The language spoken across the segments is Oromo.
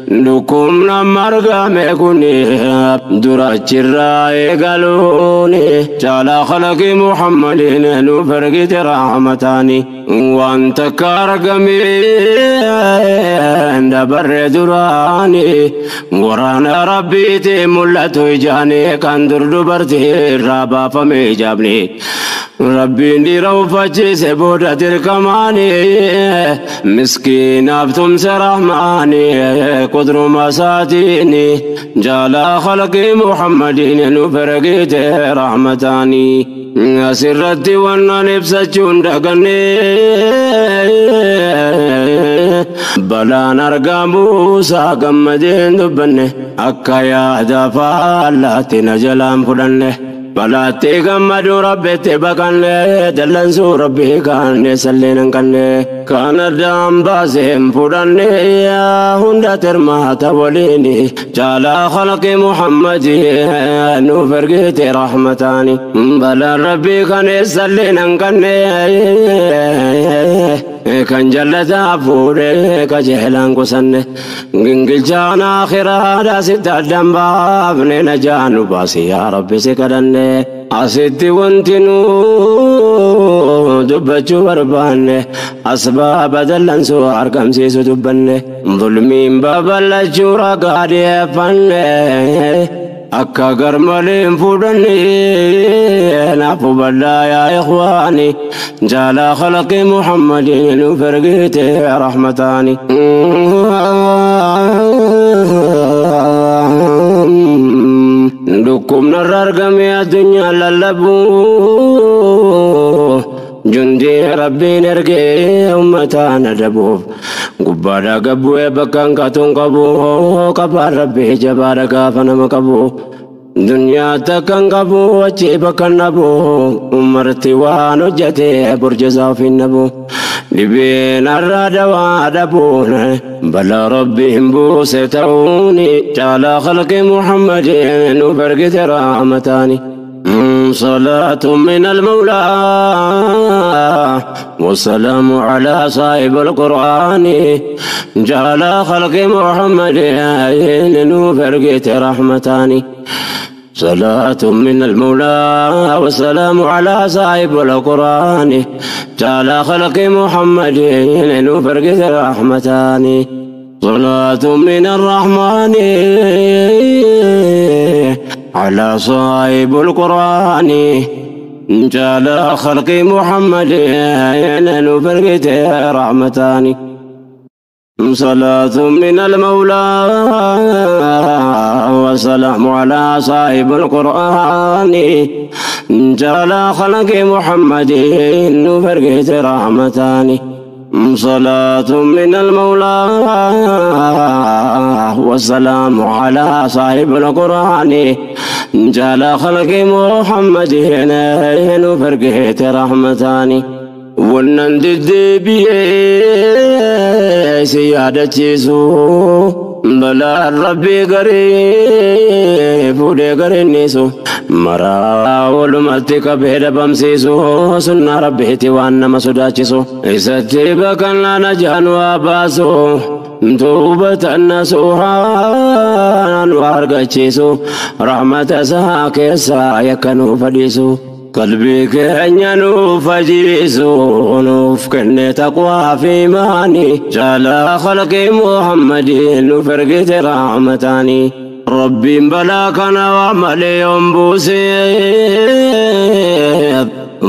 Dhukkubna margame kuni durachirraa eegaluuni caalaa khalaqii Muhammadiin nuuf ergite rahmataani. Waan takka argameen dabarre duraani waraana rabbiiti mul'atu ijaani kan dur dubartii irraa baafame ijaabni. Rabbiin dhiira uffachiise booda dirqamaani miskiinaaf tumse rahmaani qudruma isaatiini jaalaa khalqii Muhammadiin nuuf ergite rahmataani. Asirratti wannan ibsachuun daganne balaan argamuusaa gammadeen dubbanne akka yaada faallaatti na jalaan fudhanne. Balaatti gammaduu rabbitti baqanne dallansuu rabbii kaanne salleen hin qabne kan addaan baaseen fudhanne hunda tirmaata waliin caalaa khalqi Muhammadii nuuf ergite rahmataani. Balaan rabbii kan salleen hin qabne kan jallataa fuudhee qajeelaan qusanne gingilchaan akhiraadha sitti addaan baafne najaa nu baasi yaa rabbi si kadhanne. Asitti wanti nu dubbachuu barbaanne asbaaba dallansuu argamsiisu dubbanne zulmiin babal'achuu ragaa dhiyeeffanne akka garmaleen fudhanne naaf hubadhaa yaa ikhwaani jaalaa khalqi Muhammadiin nuuf ergite rahmataani. Dhukkubna irra argame addunyaa lallabu jundii rabbiin ergee ummataan adabuuf gubbaadhaa gabbu'ee bakka hanqatuun qabu qabaan rabbii jabaadha gaafa nama qabu. Duniyaa takkan qabu achi bakka nabu umarti waan hojjete burjasaa ofiin nabu. Dhibeen har'a dawaa dhabuun balaa rabbiin buuse ta'uuni caalaa khalqi Muhammadiin nuuf ergite rahmataani. صلاة من المولى والسلام على صاحب القرآن جعل خلق محمد نوفرقت رحمتان. صلاة من المولى والسلام على صاحب القرآن جعل خلق محمد نوفرقت رحمتان. صلاة من الرحمن على صاحب القرآن جعل خلق محمد نفرقت رحمتان. صلاة من المولى والسلام على صاحب القرآن جعل خلق محمد نفرقت رحمتان. صلاة من المولى والسلام على صاحب القرآن جعل خلق محمد نفرقت رحمتان. ونن ددبي سيادة بلا ربي قريب فودي قرينيسو maraa walumatti qabee dhabamsiisu sunnaa rabbiiti waan nama sodaachisu isatti baqannaa najaan waa baasu توبة نصوحا وارغچيسو رحمة isaa keessa yakka nuuf fadhiisu qalbii keenya nuuf fajiisu nuuf kenne taqwaa fi imaani jaalaa khalqi Muhammadin nuuf ergite rahmataani. Rabbiin balaa kana waa malee yoon buuse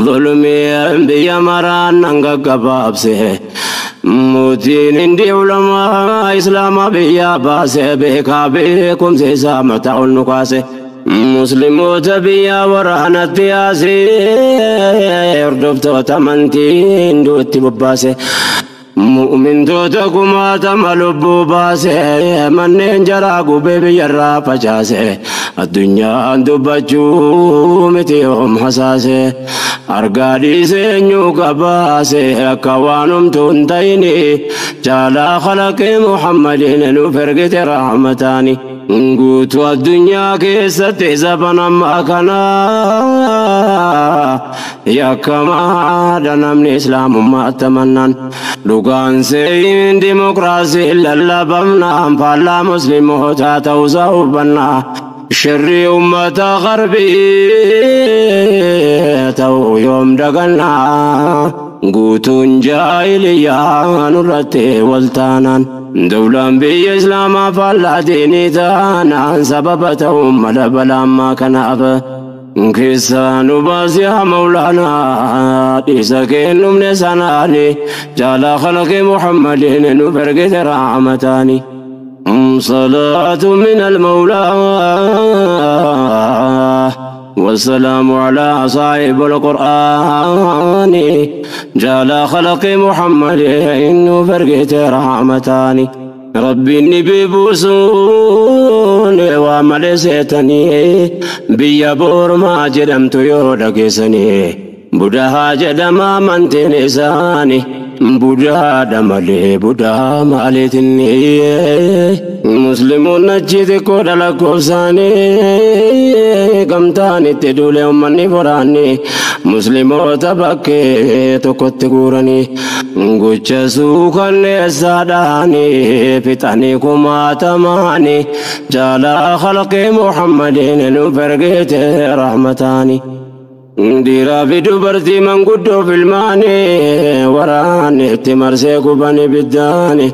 zulmii biyya maraan nan gaggabaabse mootiin hindi ulamaa islaamaa biyyaa baase beekaa beekumsa isaa mataa ol nu kaase. Musliimoota biyya waraanatti yaase hordoftoota amantii hinduutti bobbaase. Mu'mintoota kumaatama lubbuu baase manneen jaraa gubee biyyarraa facaase addunyaan dubbachuu miti yoom hasaase argaa dhiisee eenyu qabaase akka waan homtuu hin ta'ini jaalaa khalaqee Muhammadiin nuuf ergite rahmataani. Guutuu addunyaa keessatti zaban ammaa kana yakkamaadha namni islaamummaatti amannaan. Dhugaan seeyin dimokiraasii lallabamnaan faallaa muslimootaa ta'uusaa hubannaa. Shirri uummata garbii ta'uu yoom dagannaa. Guutuun jaahiliyyaa nurratti wal taanaan. Dawlaan biyya islaamaa faallaa diinii taanaan sababa ta'uun mala balaammaa kanaaf. Keessaa nu baasi yaa Mawlaanaa dhiisa kennumne sanaani jaalaa khalqi Muhammadiin nu ergite rahmataani. صلاة من المولى والسلام على صاحب القرآن جال خلق محمد إنه فرقت رحمتاني. ربي النبي بوسون وملسيتني بيا بور ما جدمت يودكسني بدها جدما من تنساني بودا دمالي بودا مالتني مسلمون نجد كودا لكوساني قمتاني تدولي أمني فراني مسلمو تبكي تكت قراني قوچ سوخن ساداني فتاني كما تماني جالا خلق محمد نفرقت رحمتاني. Dhiiraa fi dubartii manguddoo filmaanii waraanni itti marsee gubanii biddaani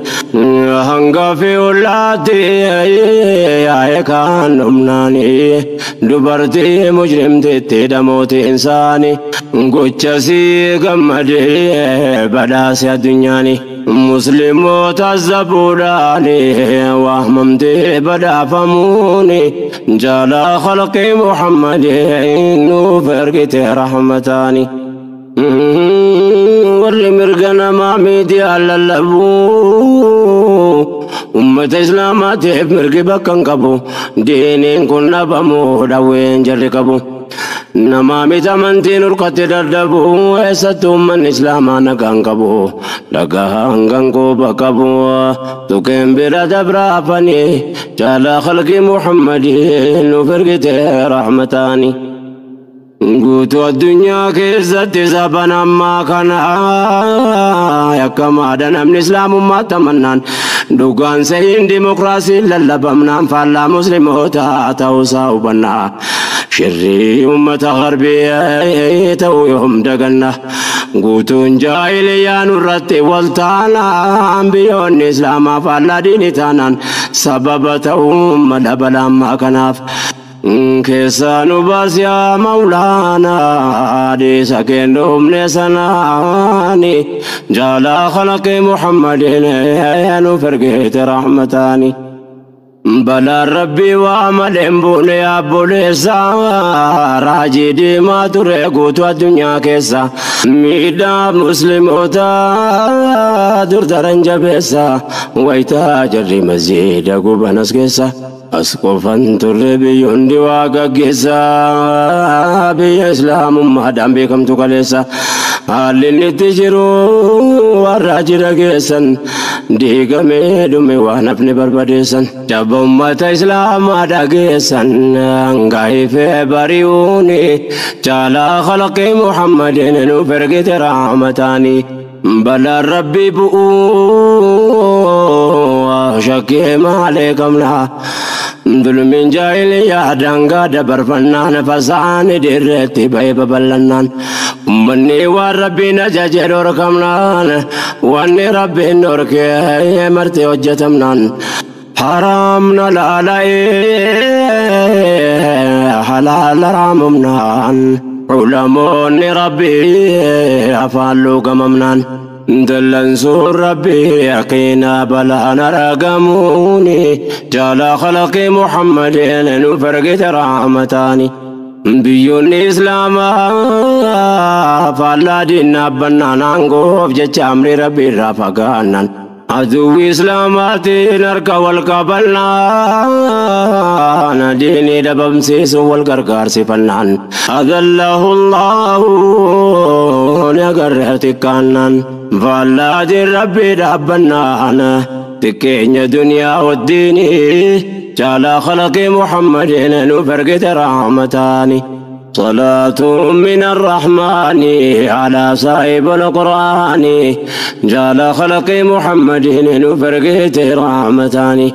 hanga fi ollaatti yaa'ee kaan dhumnaani dubartii mujrimtitti dhamooti insaani gochasii gammadee badhaase addunyaani. Musliimoota zabuudhaani waamamtee badhaafamuuni jaalaa khalqi Muhammadin nuuf ergite rahmataani. Warri mirga namaa miidiyaa lallabuu ummata islaamaatiif mirgi bakka hin qabu diiniin kun dhabamuu dhawween jarri qabu. Namaa miti amantiin urkatti dadhabu eessattuu uummanni islaamaa nagaan qabu dhagaan ganqooba qabu tuqeen bira dabraafanii jaalaa khalqi Muhammadiin nuuf ergite rahmataani. Guutuu addunyaa keessatti saban ammaa kana yakkamaadha namni islaamummaatti amannaan dhugaan seeyin dimokiraasiin lallabamnaan faallaa muslimootaa ta'uusaa hubannaa. Shirri uummata garbii ta'uu yoom daganna. Guutuun jaahiliyyaa nurratti wal taanaan biyyoonni islaamaa faallaa diinii taanaan sababa ta'uu mala balaammaa kanaaf. Keessaa nu baasi yaa Mawlaanaa dhiisa kennumne sanaani jaalaa khalqi Muhammadiin nuuf ergite rahmataani. Balaan rabbii waa malee hin buune obboleessa raajii diimaa ture guutuu addunyaa keessa miidhaa musliimoota dur daran jabeessa wayitaa jarri masjiida gubanas keessa. As qofan turre biyyoonni waa gaggeessa biyya islaamummaadhaan beekamtu kaleessa haalli inni itti jiru warra jira geessan diigamee dhume waan hafne barbadeessan jabba ummata islaamaa dhageessan gaa'ifee bari'uuni jaalaa khalqi Muhammadin nuuf ergite rahmataani. Balaan rabbii bu'uu shakkii maalee qabna. Dulmiin jaahiliyyaa daangaa dabarfannaan fasaani dirreetti ba'ee babal'annaan. Uummanni waan rabbiin ajaje dhorkamnaan wanni rabbiin dhorkee martee hojjetamnaan. Haraamna laala'ee halaala raamumnaan. Ulamoonni rabbii afaan luugamamnaan. Dallansuun rabbii yaqiinaa balaan argamuuni jaalaa khalqi Muhammadin nuuf ergite rahmataani. Biyyoonni islaamaa faallaa diinaa bannaan aangoof jecha amri rabbii irraa fagaannaan. Aduwwi islaamaatiin harka wal qabannaan diinii dhabamsiisuun wal gargaarsifannaan. Adallahu Allahu ni agarree xiqqaannaan faallaatiin rabbii dhaabbannaan تكين دنيا والدين جعل خلق محمد نفرقت رحمتان صلاة من الرحمن على صاحب القرآن جعل خلق محمد نفرقت رحمتان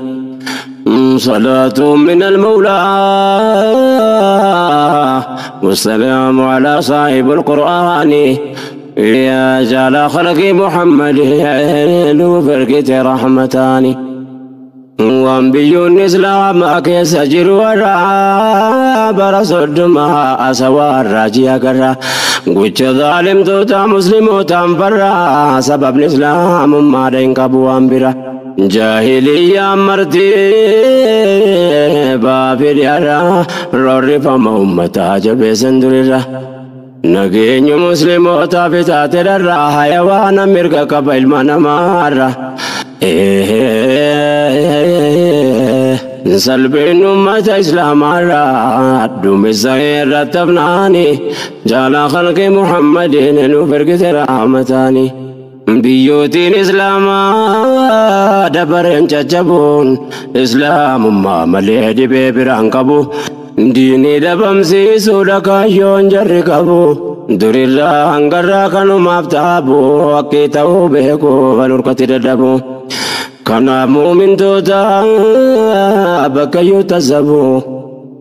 صلاة من المولى والسلام على صاحب القرآن يا جعل خلق محمد نفرقت رحمتان وانبيون إسلام كيس جرورا برسد ما أسوار راجيا كرا قوش ظالم توتا مسلم تنفرا سبب الإسلام ما دين قبوان برا جاهلية مرتي بابي يارا روري فما أمتا جبه سندرا نجين مسلم تافتا تدرا حيوانا مرقا قبل ما نمارا سلبين أمة إسلام دوم الزهير تبناني جعل خلق محمد نفرقت رحمتاني بيوتين إسلام دبرين ججبون إسلام ما مليد بيبران قبو ديني دبمسي سودكا يون جرقبو در الله انقرا كانوا مفتابو وكيتو بيكو ونرقتي ددبو كان مؤمن توتا بكيو تزبو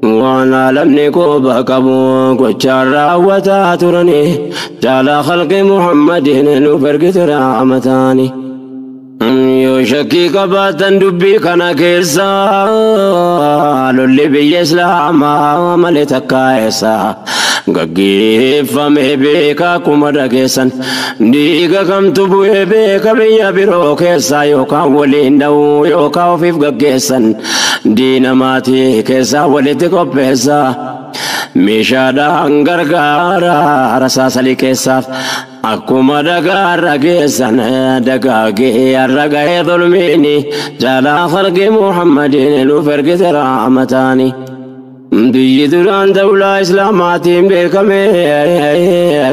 وانا لم نكو بكبو قشارا وتاترني جعل خلق محمد نفرقت رحمتاني يشكي قباتا دبي كان كيسا للي بيسلام ملتكايسا gaggeeffame beekaa kuma dhageessan dhiiga kamtu bu'ee beeka biyya biroo keessaa yookaan waliin dha'uu yookaan ofiif gaggeessan diina maatii keessaa walitti qopheessa meeshaadhaan gargaara rasaasa liqeessaaf akkuma dhagaarra geessan dagaagee har'a ga'ee zulmiini jaalaa khalqi Muhammadiin nuuf ergite rahmataani. Biyyi duraan dawlaa Islaamaatiin beekame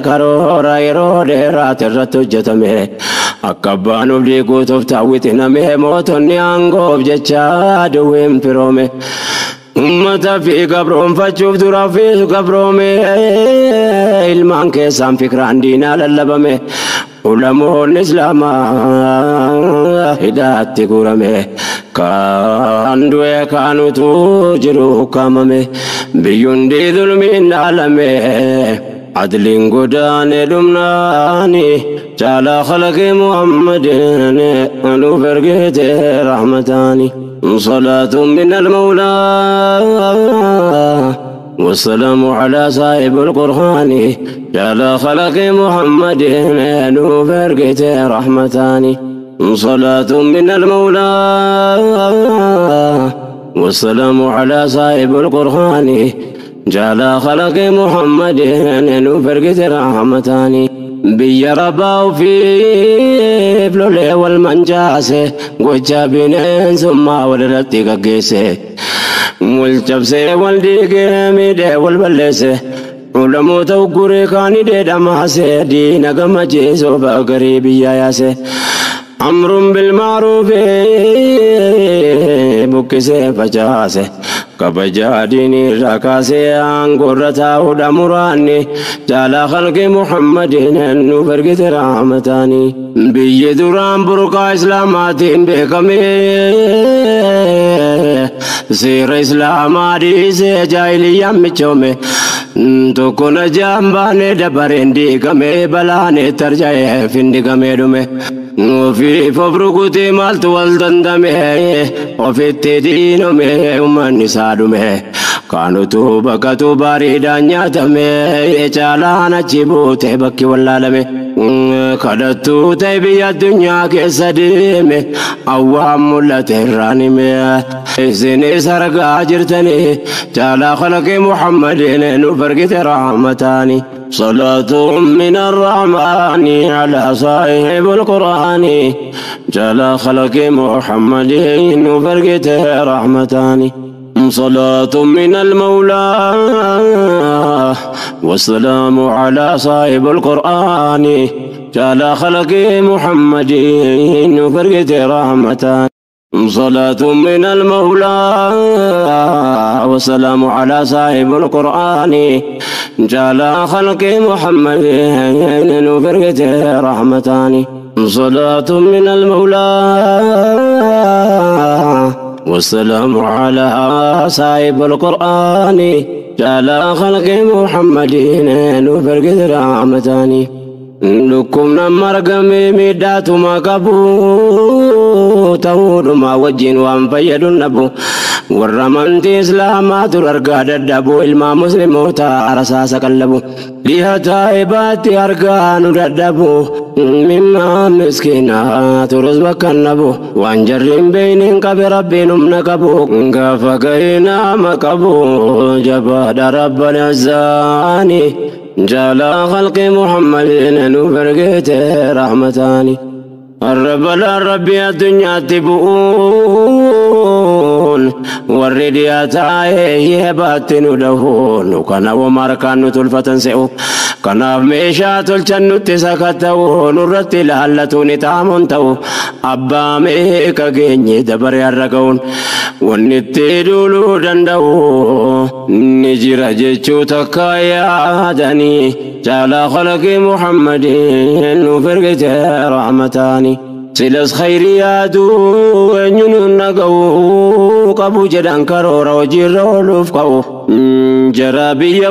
karoora yeroo dheeraati irratti hojjetame akka abbaan of diiguutuuf taawwitiname mootonni aangoof jecha duwwiin firoome ummata fi gabroonfachuuf duraa fi gabroome ilmaan keessaan fikiraan diinaa lallabame ulamoonni Islaamaa hidhaatti guurame kan du'e kaanutu jiru ukkaamame biyyundi zulmiin dhaalame adliin godaane dhumnaani jaala khalqi Muhammadin nuuf ergite rahmataani صلاة من المولى والسلام على صاحب القرآن جعل خلق محمد نوف ergite رحمتاني صلاة من المولى والسلام على صاحب القرآن جعل خلق محمد نوف ergite رحمتاني biyya rabaa ofiif lolee wal mancaase gocha bineensummaa walirratti gaggeesse wal cabsee wal diigee miidhee wal balleesse ulamoota ugguree kaanii dheedhamaase diina gammachiisuuf garii biyya yaase amruun bilmaaruufi buqqisee facaase kabajaa diinii irraa kaasee aangoorra taa'uudha muraanni jaalaa khalqi Muhammadiin nuuf ergite rahmataani biyyi duraan burqaa Islaamaatiin beekame seera Islaamaa dhiisee jaahiliyyaan michoome tokko najaan baanee dabareen diigame balaan tarja'ee findigamee dhume ofiif of rukutee maaltu wal dandame ofitti diinome uummanni isaa dhume kaanutu bakkatu bareedaan nyaatame caalaan achi buute bakki wallaalame kadhattuu ta'e biyya addunyaa keessa deeme awwaan mul'ate irraan hime isinis argaa jirtanii jaalaa khalqi Muhammadiin nuuf ergite rahmataani صلاة من الرحمن على صاحب القرآن جل خلق محمد وفرقته رحمتان صلاة من المولى والسلام على صاحب القرآن جل خلق محمد وفرقته رحمتان. صلاة من المولى والسلام على صاحب القرآن جعل خلق محمد وفرقته رحمتان. صلاة من المولى والسلام على صاحب القرآن جعل خلق محمد وفرقته رحمتان. Dhukkubna margamee miidhaatuma qabu ta'uudhuma wajjin waan fayyadu dhabu warra amantii islaamaa dur argaa dadhabu ilmaa musliimoota rasaasa qallabu dhiha taa'ibaatti argaa nu dadhabu mimmaa miskiinaa turus bakka nabu waan jarri hin beeyniin qabe rabbiin humna qabu gaafa gahee nama qabu jabaadha rabbal izzaani جعل خلق محمد وفرقته رحمتاني. الرب لا ربي الدنيا تبؤون والرديات يباتن دهون وكان وماركان تلفة سئو كان ميشا تلچن تسكتو نرت لالتون تامون تو أبا ميكا جيني دبر يرقون ونتدولو دندو نجر جيتشو تكايا دني جعل خلق محمد وفرقته رحمتاني. سلس خيرياتو eenyuun naga'u qabu jedhan karoora hojiirra ooluuf ka'u jara biyya.